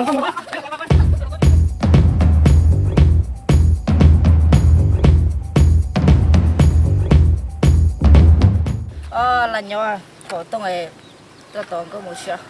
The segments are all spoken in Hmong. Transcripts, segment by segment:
Lam nyob kaum tooj, tab tom nkauj mus siab.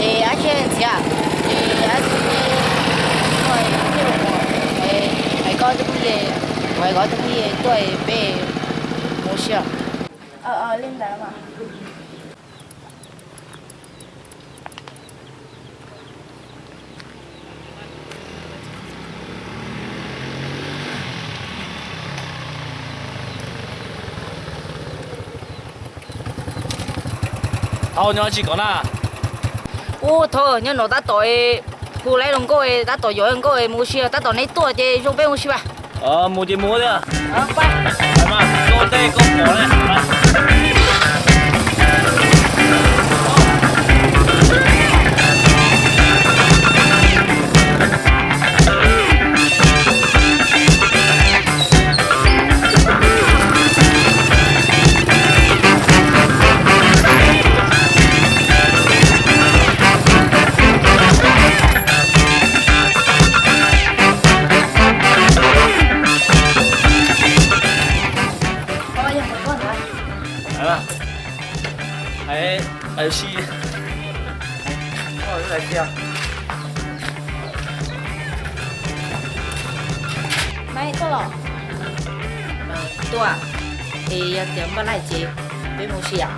Es dab tsi ntxiv? Es dab tsi? Hais koj tus phooj ywg, hais koj tus phooj ywg tuaj peb mus ua si. Li ntawd mas. Thov nyob tsis kom na. Ub, thov nyob no tab tom, hu lawv hluas nkauj tab tom yuav hluas nkauj mus ua si, tab tom neb tuaj ces zoo peb mus ua si mas. Mus ces mus thiab. Koj tej koj pom ne. Maiv tuaj los? Tuaj, es yog tias npaj laij ces peb mus ua si yom.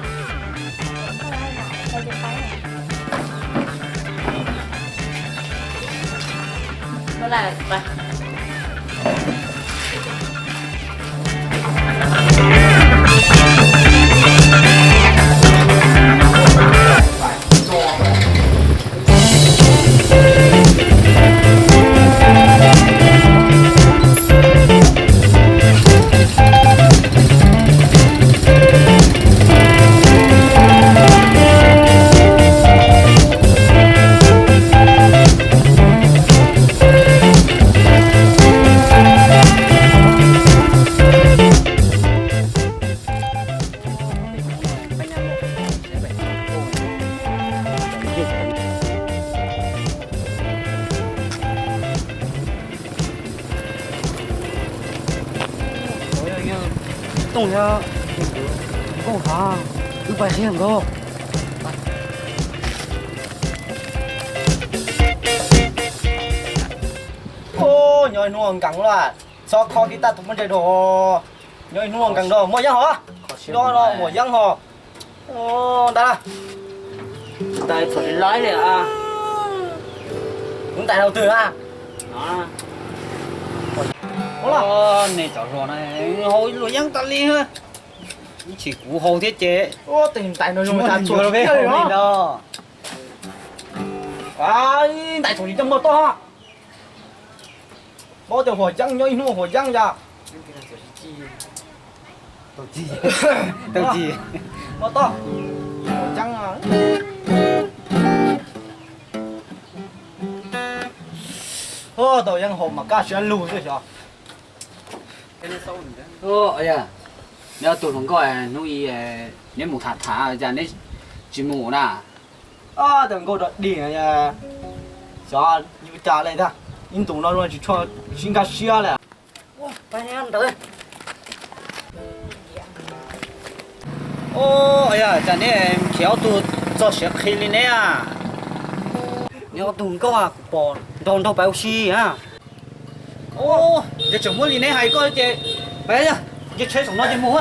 Tooj thiab nkauj hav, wb pais qhia nkauj. Nyob ib hnub nkees lawm, txhob khob kib taj tus muaj ntse dua. Nyob ib hnub nkees dua, muaj yeeb hos. Nyob no muaj yeeb hos. Ntag, tais txom li laib li. Kuv tais hauv twg a? Nej cov hluas na, haus luam yeeb tas li. Ib chim kuv haus thiab ces. Tais no zoo li ntawd. Tais txom li coj muaj toj. Paub tias huam yeeb nyob ib hnub huam yeeb yom. Tau ci, tau ci. Muaj toj, huam yeeb. Tau yeeb haus mas kaj siab lug xwb xyov. Neb ob tug hluas nkauj, hnub i neb mus tham tham cas neb tsis mus na? Tus nkauj dog dig, xyov yus cas li ntag, ib ntus no tsis tshua sib nkag siab li. Cas neb khiav ob tug txog siav qhi li neb a? Neb ob tug nkauj, kuv pom nraug nraug pais ua si a. Yog tseem muab li neb hais koj ces pais, nce tsheb saum no ces mus.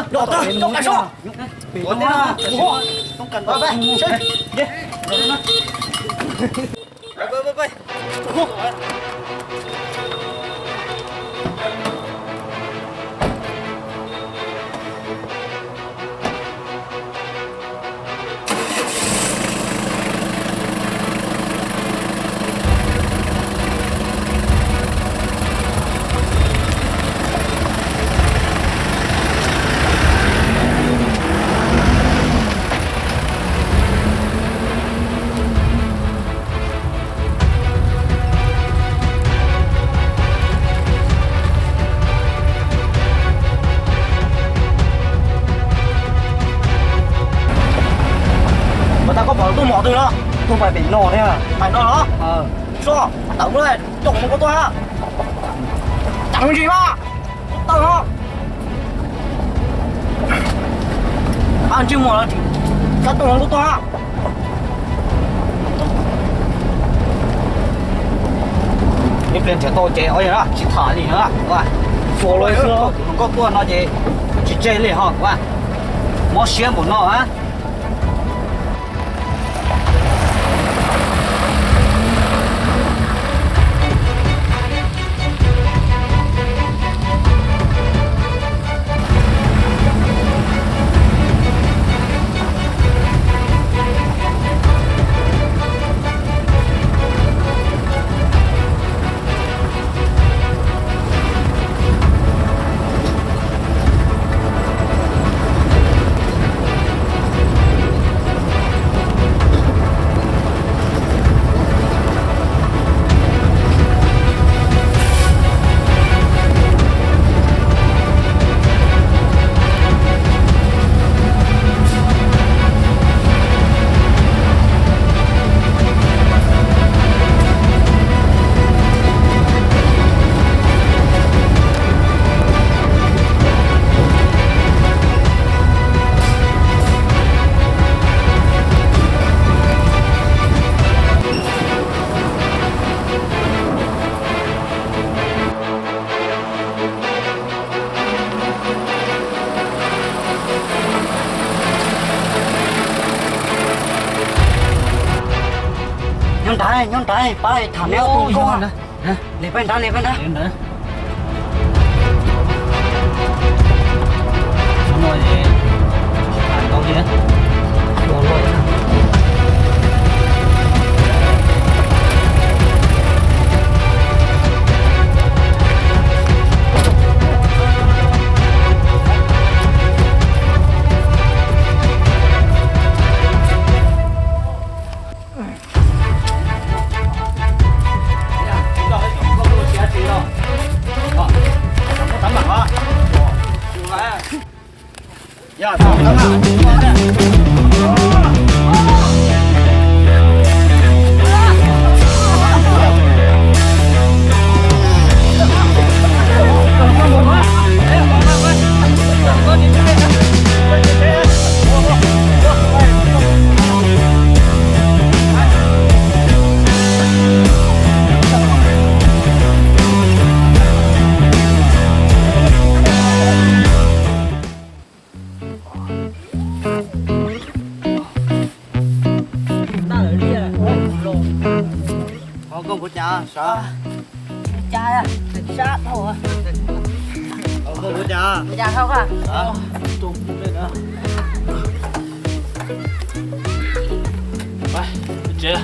Pais pem no thiab. Pais no los? Soj, tawm mus, coj hluas nkauj tuaj ha. Tawm ntsis mas, tawm os. Ntsej muag, coj hluas nkauj tuaj ha. Ib pliag nrhiav tau ces tsis tham li na. Xyuas los xwb, hluas nkauj tuaj no ces tsis tseg li ho. Mob siab npaum no a. Nyob nrad, nyob nrad, pab tham neb ob tug nkauj. Li peb nrad, li peb nrad. Koj puas cas? Sab dhau. Koj puas cas? Cas dhau. Tsev.